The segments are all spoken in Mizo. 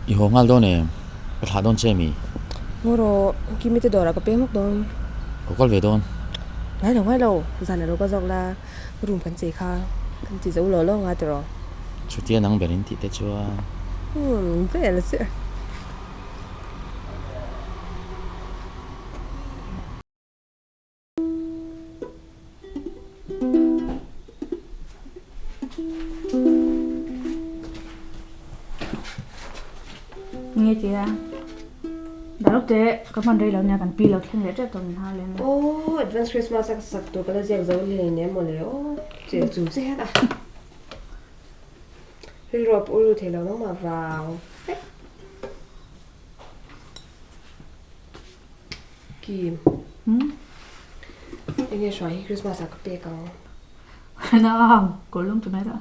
I haw nghal dawn em? Ka thlah dawn che mi? Ngaw rawh, Kimi te dawrah ka peng lawk dawn. Ka kal ve dawn. Ngai lo ngai lo, zan a lo ka zawk la, room kan chei kha kan ti zo law law nga tiraw. Chutia nang ber in tih te chuan. Umm vel chiah. Nge tia Darok te ka hman rei lo nia kan pi lo thleng leh tep tawh min har leh ania. Aw advance Christmas a ka sak tur ka la ziak zo hle nia mawle aw chel chu che hian a rilru a pu ru thei lo nangmah vang vek. Kim. Hmm? Enge hruai hi Christmas ah ka pek ang. Nang, kawr lum tu mai dah.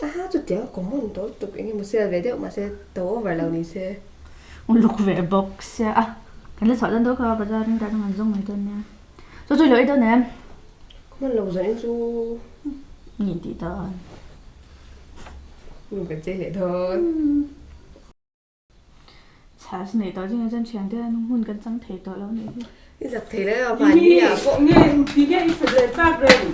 Aha, chutiang common tawh lutuk enge maw sale ve deuh mahse to over lo ni se. Uluk ve bawk sia a. Kan la chhuah dawn deuh kha bazar in dan an zawng mai dawn nia. Chu chu i lo ei dawn em? Ka hman lo zanin chu. Ni tih dawn. Room kan chei leh dawn. Chhas nei tawh zingah chuan thiante an hmun kan chang thei tawh lo nih hi. I zak thei lai a mahni ah pawh. Nge ti nge i that leh tak reng.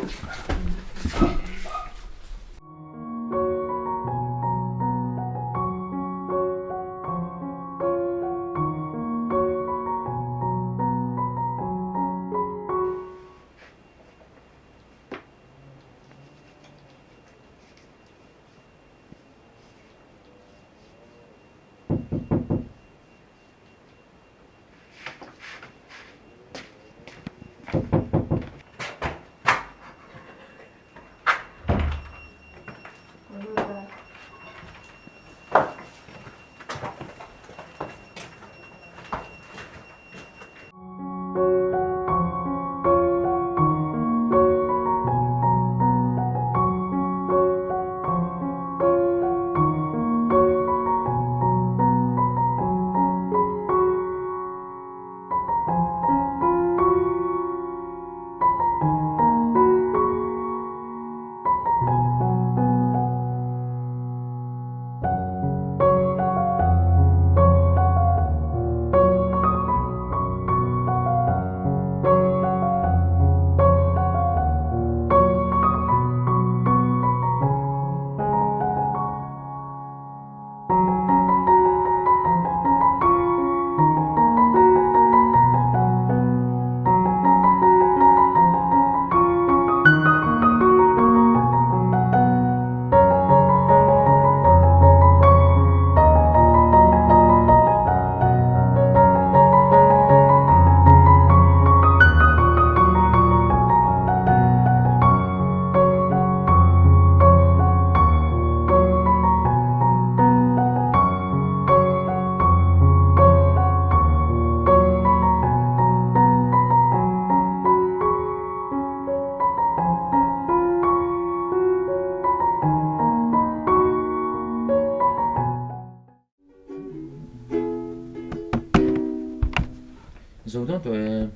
Zo dawn tawh em?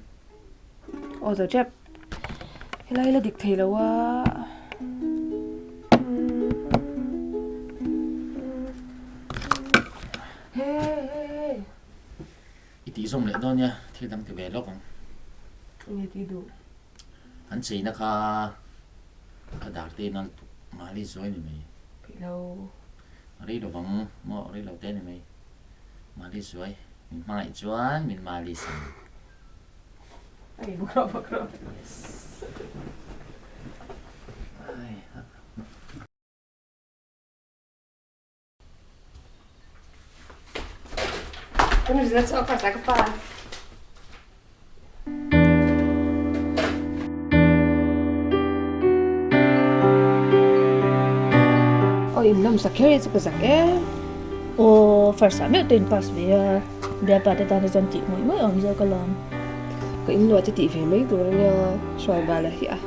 Aw zo tep. Helai la dik thei lo a. Hey hey. I tih zawm leh dawn nia, thil dang ti ve lawk ang. Enge tih duh? An cheina kha a dar te in a tuk mali zuai ni mai. Peih lo. Rei lo vang maw, rei lo te ni mai. Mali zuai, min hmangaih chuan min mali sang. Ai bawk rawh bawk rawh. Yes. Ai. Kan result chhuak first ah ka pass. Aw in lawm sak kher hi chu ka zak e. Aw first ah meuh te in pass ve a, bialpa te tan hi chuan tih ngawih ngawih a awm zawk alawm. Ka in luah te tih ve mai tur ania hruai bal a hi a.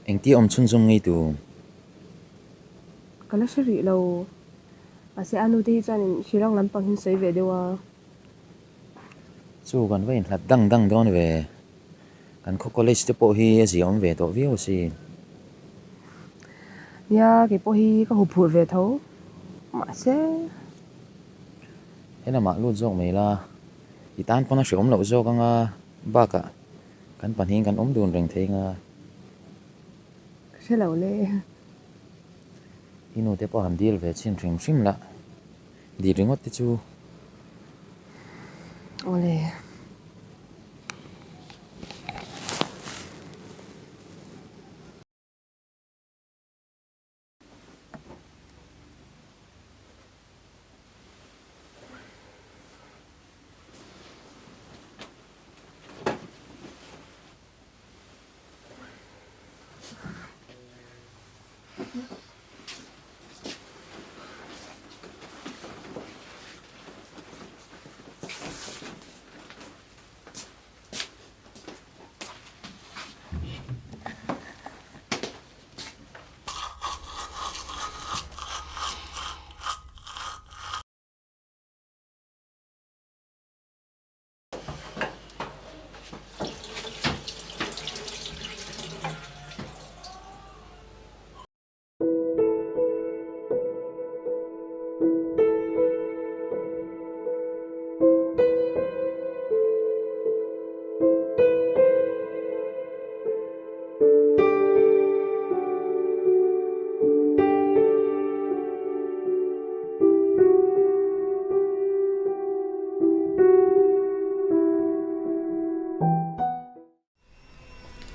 Engtia awm chhunzawm ngei tu? Ka la hre rih lo. Mahse a nu te hi chuanin Shillong lampang hi an sawi ve deuh a. Chu kan va inhlat dang dang dawn ve. Kan khaw college te pawh hi a zia awm ve tawh viau asin. Nia, kei pawh hi ka huphurh ve tho. Mahse. He lamah lut zawk mai la, i tan pawn a hreawm loh zawk anga bakah kan pahnihin kan awm dun reng thei anga. Ka hre lo le. I nu te pawh han dil ve chhin hrim hrim la, dil ringawt te chu. Awle.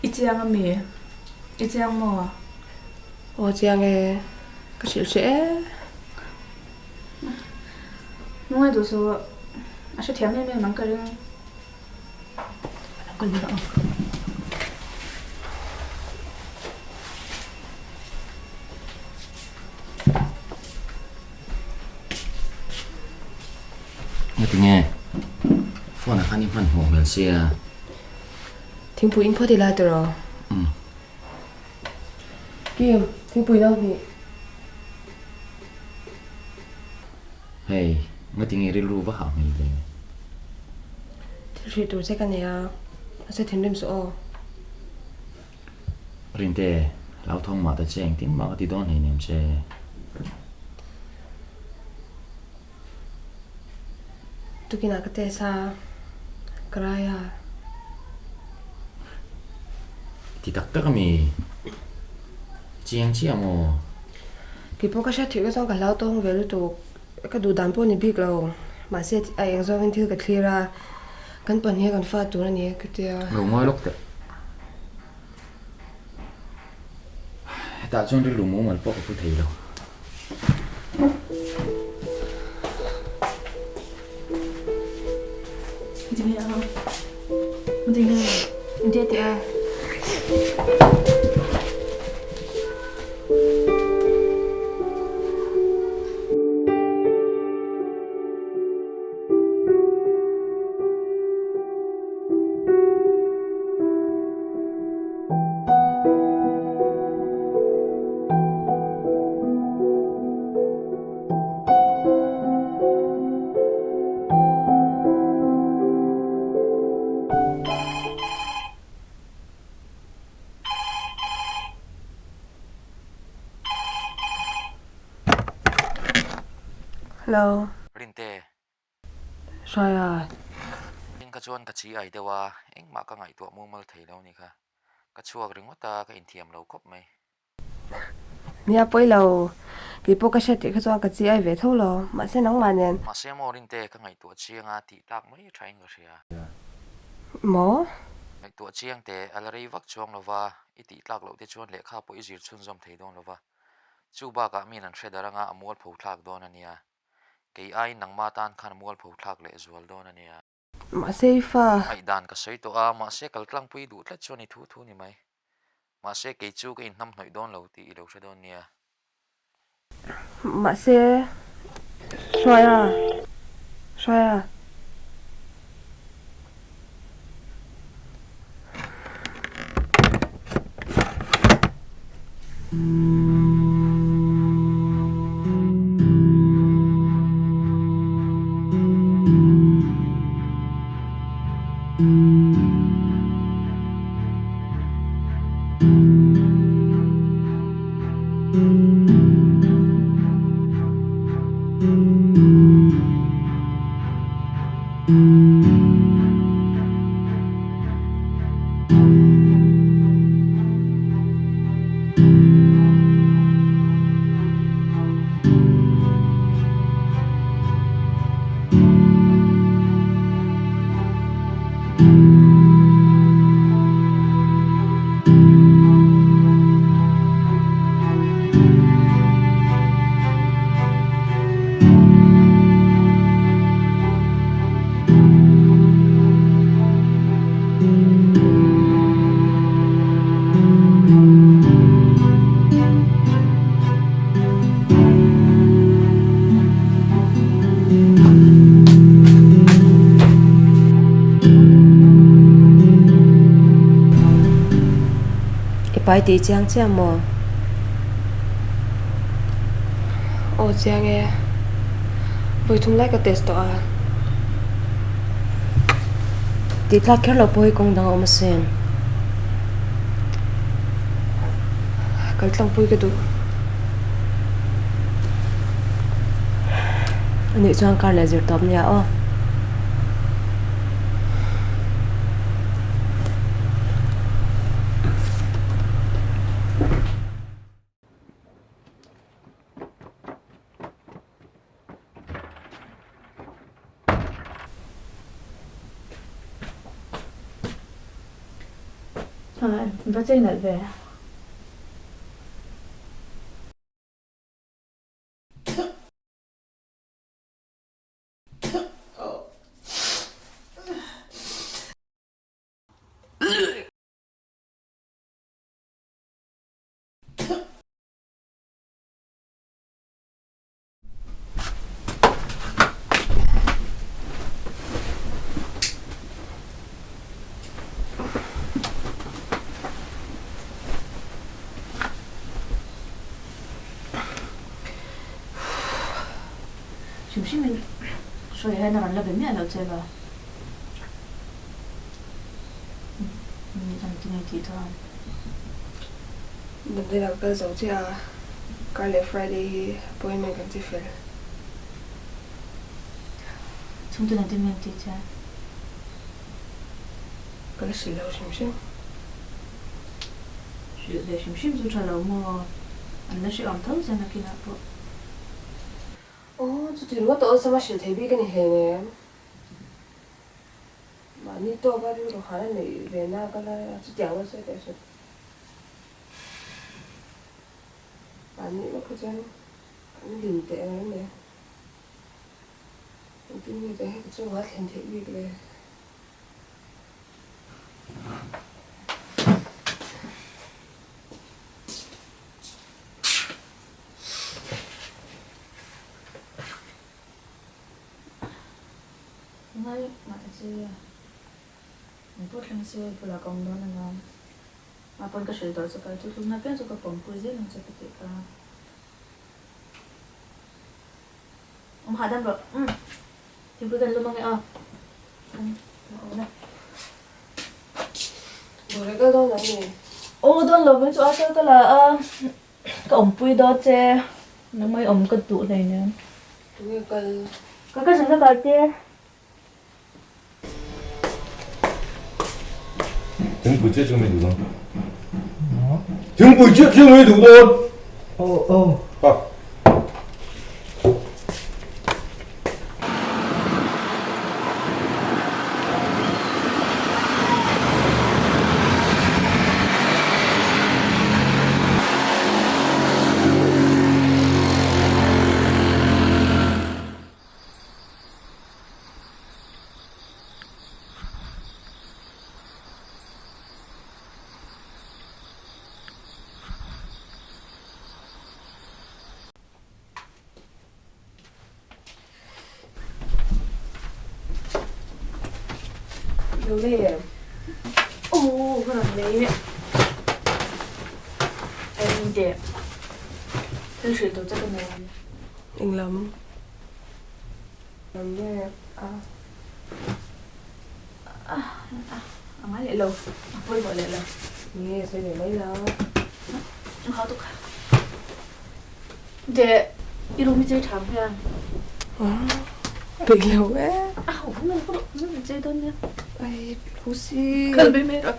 I chiang a mi? I chiang maw? Aw chiang e, ka hrilh hreh e. Nungai duh suh, a hrethiam em em ang ka ring. A lo kal lut ang. Ngatinge phone ah khan i hmanhmawh hmel sia. Thingpui in phawt ila tiraw? Umm. Kim, thingpui no hnih. Hei, ngatinge rilru va hah hmel ve? Thil hrih tur che ka nei a, mahse thinrim suh aw. Rinte, hlauthawng mah ta che engtin mah ka ti dawn hleinem che. Tukinah ka test a, ka rai a. Ti tak tak ami? Chiang chiah maw? Keipawh ka hriat theih ka chuan ka hlau tawng ve lutuk. Ka duh dan pawh ni bik lo. Mahse a eng zawngin thil ka thlir a, kan pahnih a kan fa tur a ni ka tia. Lo ngawi lawk teh. Hetah chuan rilru mumal pawh ka pu thei lo. Hello. Rinte. Hruaia. Tin kha chuan ka chi ai deuh a, engmah ka ngaihtuah mumal thei lo ni kha. Ka chhuak ringawt a, ka inthiam lo khawp mai. Nia pawi lo, kei pawh ka hriat tih kha chuan ka chi ai ve tho lo, mahse nangmah nen. Mahse maw Rinte, ka ngaihtuah chiang a tih tlak mai thain ka hria. Maw? Ngaihtuah chiang teh, a la rei vak chuang lo va, i tih tlak loh te chuan lehkha pawh i zir chhunzawm thei dawn lo va. Chu bakah min an hre dar anga a mualpho thlak dawn a nia. Kei aiin nangmah tan khan a mualpho thlak leh zual dawn a nia. Mahse i fa. Ngaihdan ka sawi tawh a, mahse kal tlangpui duh tlat chuan i thu thu ni mai. Mahse kei chu ka inhnam hnawih dawn lo tih i lo hre dawn nia. Mahse Hruaia, Hruaia. I pai tih chiang chiah maw? Aw chiang e. Vawi thum lai ka test tawh a. Tih tlak kher lo pawh hi kawng dang a awm asin. Kal tlangpui ka duh. A nih chuan kar leh zir tawp nia aw. Va chei nalh ve. Hrim hrim in hruai hian a rawn la ve miah loh che va. Ni tinge tih chuan. Damdawi ah ka kal zo chiah a, kar leh Friday hi appointment kan chi fel. Chhungte nen tin nge tih chuan. Ka la hrilh lo hrim hrim. Hrilh ve hrim hrim chu tha lo maw? An la hrehawm tho zen a kinah pawh. Aw, chuti ringawt awlsam a hrilh thei bik a ni hleinem. Mahni tawka rilru han a neih ve na ka la chutiang la sawi teh suh. Mahni lawk hi chuan kan hlim teh reng mai. Engtin nge teh heti chungah a thlen theih bik le? Ngai mah ta che, min pawh thleng se bulah ka awm dawn alawm. Mah pawn ka hrilh tawh che ka chu tlukna piang chu ka pawmpui zel ang che ka tih kha. Awm hahdam rawh umm thingpui kan lum ange aw. Dawr kal dawn lo nge? Aw dawn lo min chu a kal ka la a, ka awmpui dawn che nangmah i awm ka duh hleinem. Tunge kal? Ka cousin ka kal tir. Thingpui chiah chu mi duh dawn. Thingpui chiah chu mi duh dawn. Aw aw. Ha. Lo lei em? Aw ka rawn lei e. Enteh, thil hrilh tur che ka nei. Englam? Lam nge a? A ngai leh lo, a pawimawh leh lo. Nge sawi leh mai la. A hau tuk. Enteh, i room hi chei tha ang hian. Peih lo e. A hau rawh, min chei dawn nia. Ai, Lucy. Kal mai mai rawh.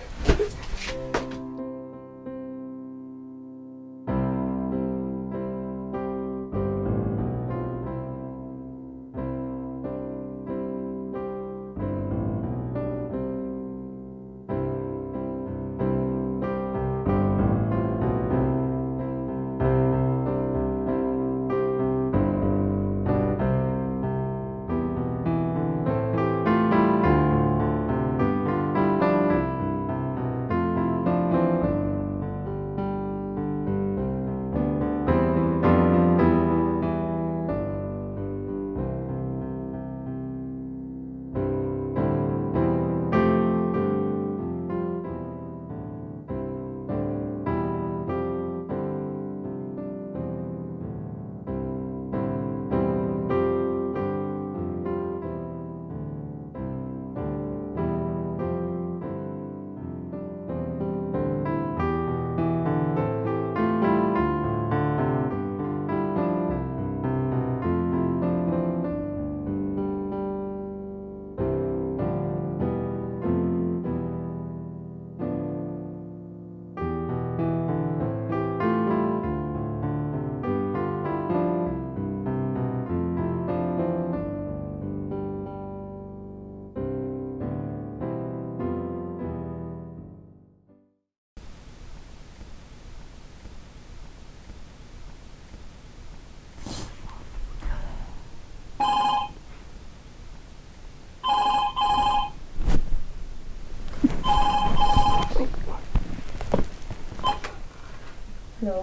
Hello.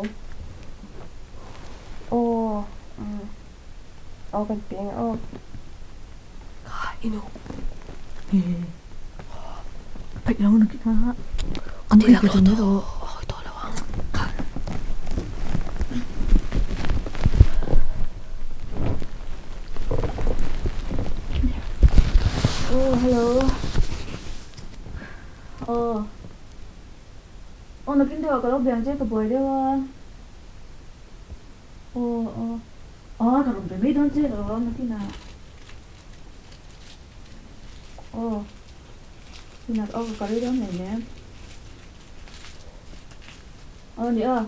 Aw umm aw kan peng aw. Kha inu. Peih lo na kih kha. An ti lak lo tawh hawi tawh lo ang. Kha. Oh hello. Aw. Aw nakin deuh ah ka lo biang che ka buai deuh a. Aw aw. Aw ka rawn be mai dawn che lo nakin ah. Aw. Tunah aw ka rei dawn mai nen. Aw ni a.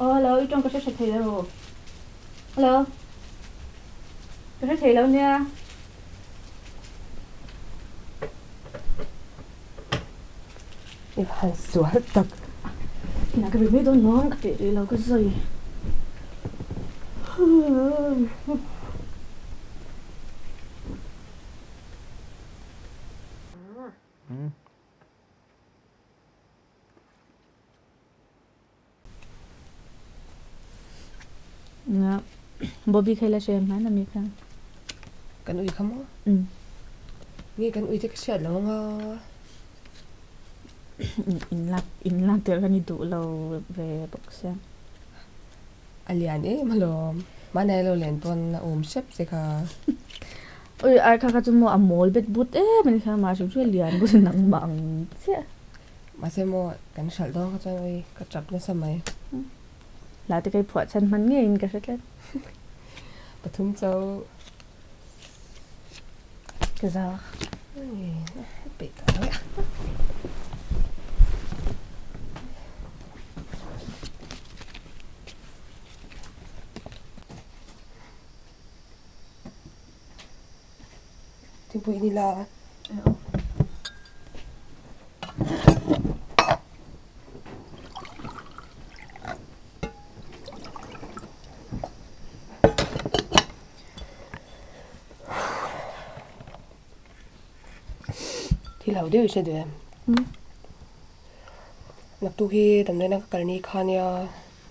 Aw hello i tawng ka hre tha thei lo. Hello. Ka hre thei lo nia. I han sual tak. Inah ka ri mai dawn lo ka tih rih lo ka zawi. Bobby kha ila hre em hman ami kha? Kan ui kha maw? Nge kan ui te ka hriat lo anga. In lak in lak tir khan i duh lo ve bawk sia. A lian em alawm. Mahni lo len pawn a awm hrep che kha. Ui ar kha kha chu maw a mawl bet but em ani kha mah hrim hrim a lian but nangmah ang chiah. Mahse maw kan hralh dawn kha chuan ui ka tap nasa mai. Hla te kai phuah chhan hman ngeiin ka hre tlat. Pathum chauh. Ka zak. Peih tawh lo e. Thingpui ni la. Thil ho deuh i hre duh em? Naktuk hi damdawiin a ka kal ni kha nia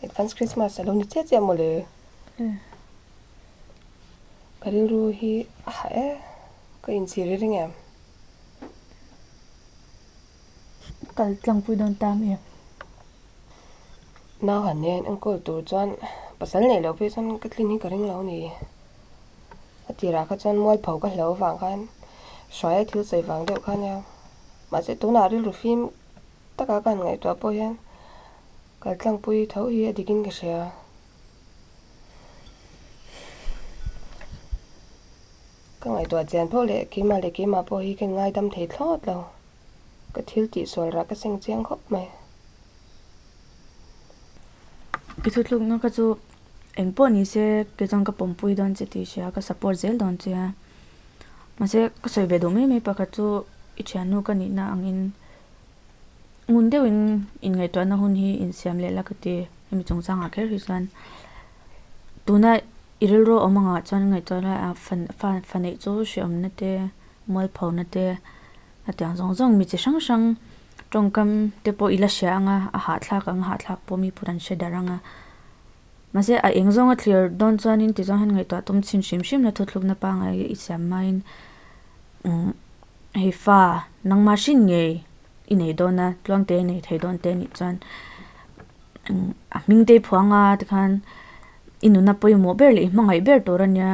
advance Christmas a lo ni chiah chiah mawle. Ka rilru hi a hah e, ka inchhir i ring em? kal tlangpui dawn ta mi? Nau han nen enkawl tur chuan pasal neih loh phei chuan ka tlin hi ka ring lo a ni. A tirah kha chuan mualpho ka hlo avang khan hruaia thil sawi vang deuh kha nia. Mahse tunah rilru fim taka ka han ngaihtuah pawh hian kal tlangpui tho hi a dikin ka hria. Ka ngaihtuah chian pawh leh keimah leh keimah pawh hi ka inngaidam thei thlawt lo. Ka thil tih sual rah ka seng chiang khawp mai. I thutlukna kha chu eng pawh ni se kei chuan ka pawmpui dawn che tih hria ka support zel dawn che a. Mahse ka sawi ve duh mai mai pakhat chu i thiannu ka nihna angin ngun deuhin inngaihtuahna hun hi insiam leh la ka ti hemi chungchangah kher hi chuan tuna i rilru awm angah chuan ngaihtuah lai a fa neih chu hreawmna te mualphona te A tiang zawng zawng mi chi hrang hrang tawngkam te pawh i la hria ang a, a hahthlak ang a hahthlak pawh mi pawh an hre darh ang a. Mahse a eng zawnga thlir dawn chuanin ti zawng hian ngaihtuah tum chhin hrim hrim la thuthlukna pangngai i siam hmain umm hei fa nangmah hrin ngei i nei dawn a, tluangte i nei thei dawn te anih chuan umm a hming te i phuang a tikhan i nuna pawimawh ber leh i hmangaih ber tur a nia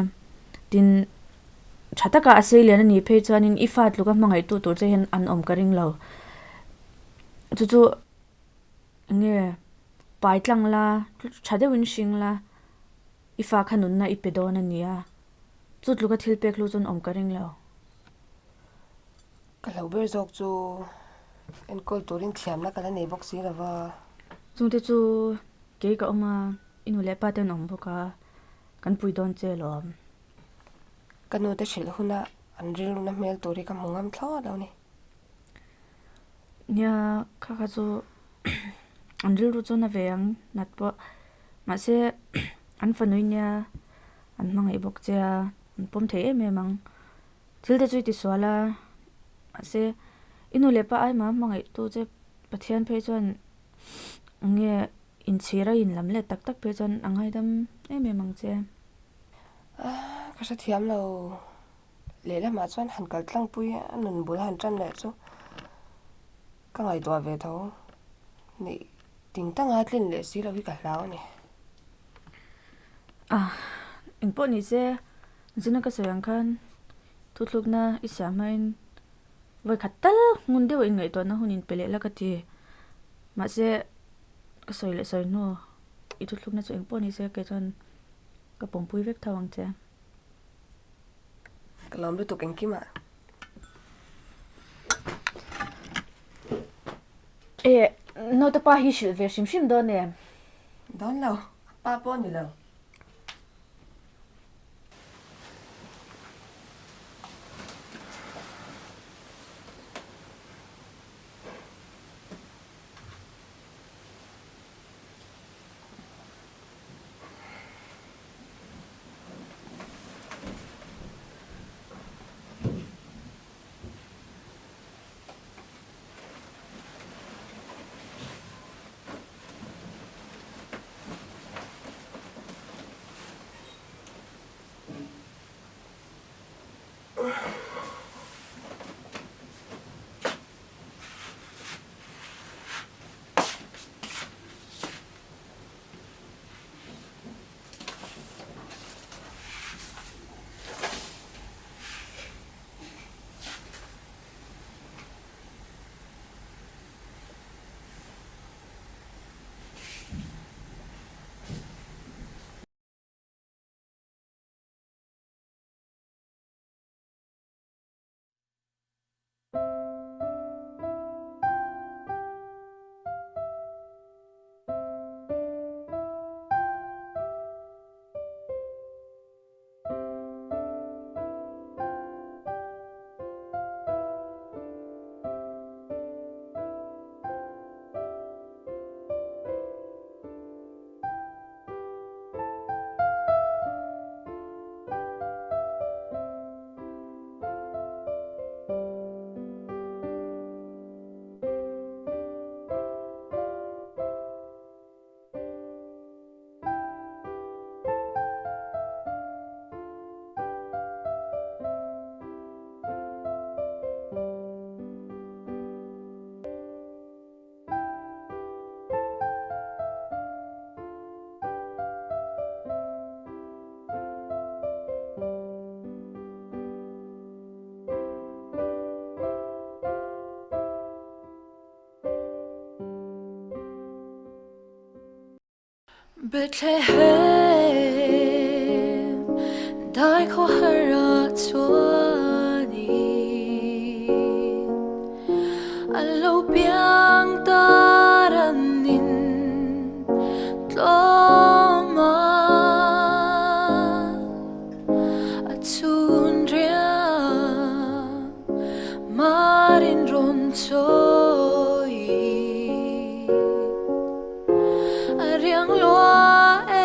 tin. Tha taka a sei lian a nih phei chuanin i fa tluka hmangaihtu tur che hian an awm ka ring lo. Chu chu enge pai tlang la, tha deuhin hring la, i fa kha nunna i pe dawn a nia. Chu tluka thil pek hlu chuan awm ka ring lo. Ka hlo ber zawk chu enkawl turin thiamna ka la nei bawk si lova. Chungte chu kei ka awm a, i nu leh pa te an awm bawk a, kan pui dawn che alawm. Ka nu te hrilh huna an rilruna hmel tur hi ka hmu ngam thlawt lo ni. Nia, kha kha chu an rilru chu na ve ang nat pawh. Mahse an fanui nia an hmangaih bawk che a, an pawm thei em em ang. Thil te chu i tisual a, mahse i nu leh pa ai mah hmangaihtu che Pathian phei chuan eng nge inchhir a inlam let tak tak phei chuan a ngaidam em em ang che. Ka hrethiam lo. Lehlamah chuan han kal tlangpui a nun bul han tan leh chu ka ngaihtuah ve tho. Nih ting tanga tlin leh si lo hi ka hlau a ni. Engpawh ni se, zina ka sawi ang khan thuthlukna i siam hmain vawikhat tal ngun deuh a inngaihtuahna hun inpe leh la ka ti. Mahse, ka sawi leh sawi hnu i thuthlukna chu engpawh ni se kei chuan Ka pawmpui vek tho ang che. Ka lawm lutuk engkimah. Eh, naute pa hi hrilh ve hrim hrim dawn em? Dawn lo, a pa pawh a ni lo. Bethlehem dai khawhar ah chuanin a lo piang taranin tlawm a a chhun riang marin rawn chawi. A riang lua e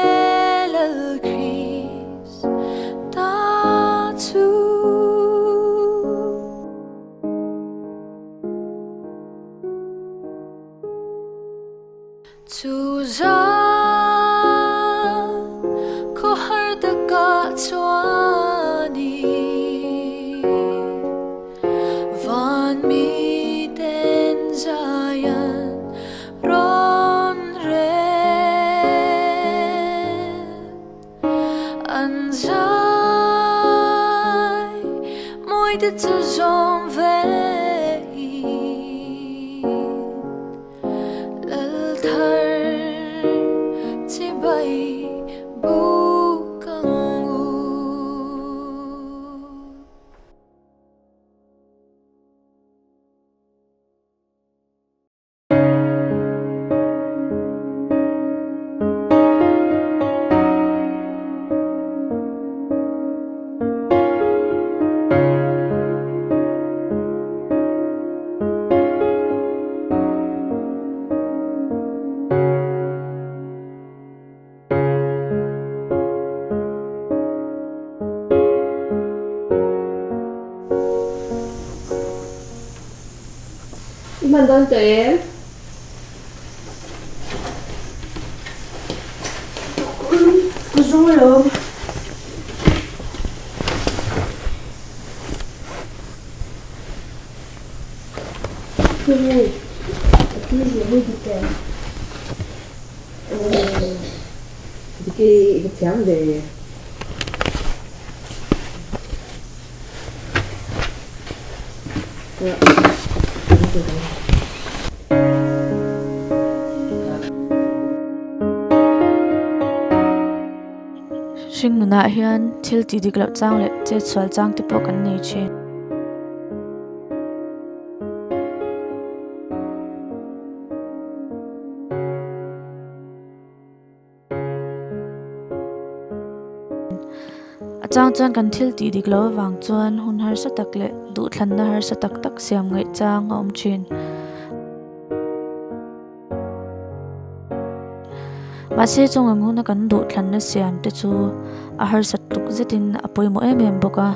Lal Krista chu. Chu zan khawhar takah chuanin van miten zaian rawn rel an zai mawi te chu zawm ve in Lal thar chibai buk ang u. I hman dawn tawh em? Ka zawng alawm. Hei, a thil ziah hi dik em? Dik e, i va thiam ve. Hring nunah hian thil tih dik loh chang leh chet sual chang te pawh kan nei thin. A chang chuan kan thil tih dik loh avang chuan hun harsa tak leh duhthlanna harsa tak tak siam ngaih chang a awm thin. Mahse chung ang huna kan duhthlanna siam te chu a harsat tluk zetin a pawimawh em em bawk a.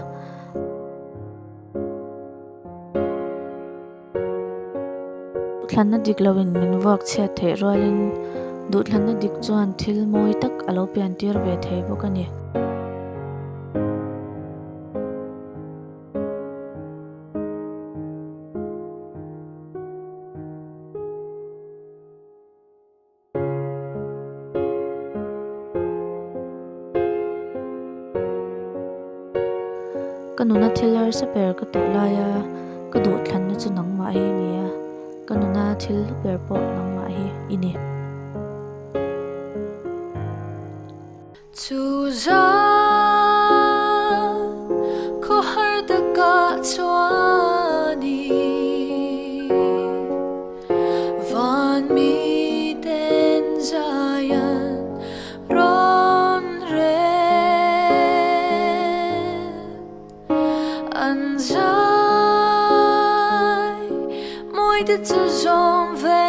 Duhthlanna dik loin min vuak chhiat theih rualin duhthlanna dik chuan thil mawi tak a lo pian tir ve thei bawk a ni. Ka nuna thil harsa ber ka tawh lai a, ka duhthlanna chu nangmah hi i ni a, ka nuna thil hlu ber pawh nangmah hi i ni. Chu zan khawhar takah chuanin van miten zaian rawn rel an zai mawi te chu zawm ve.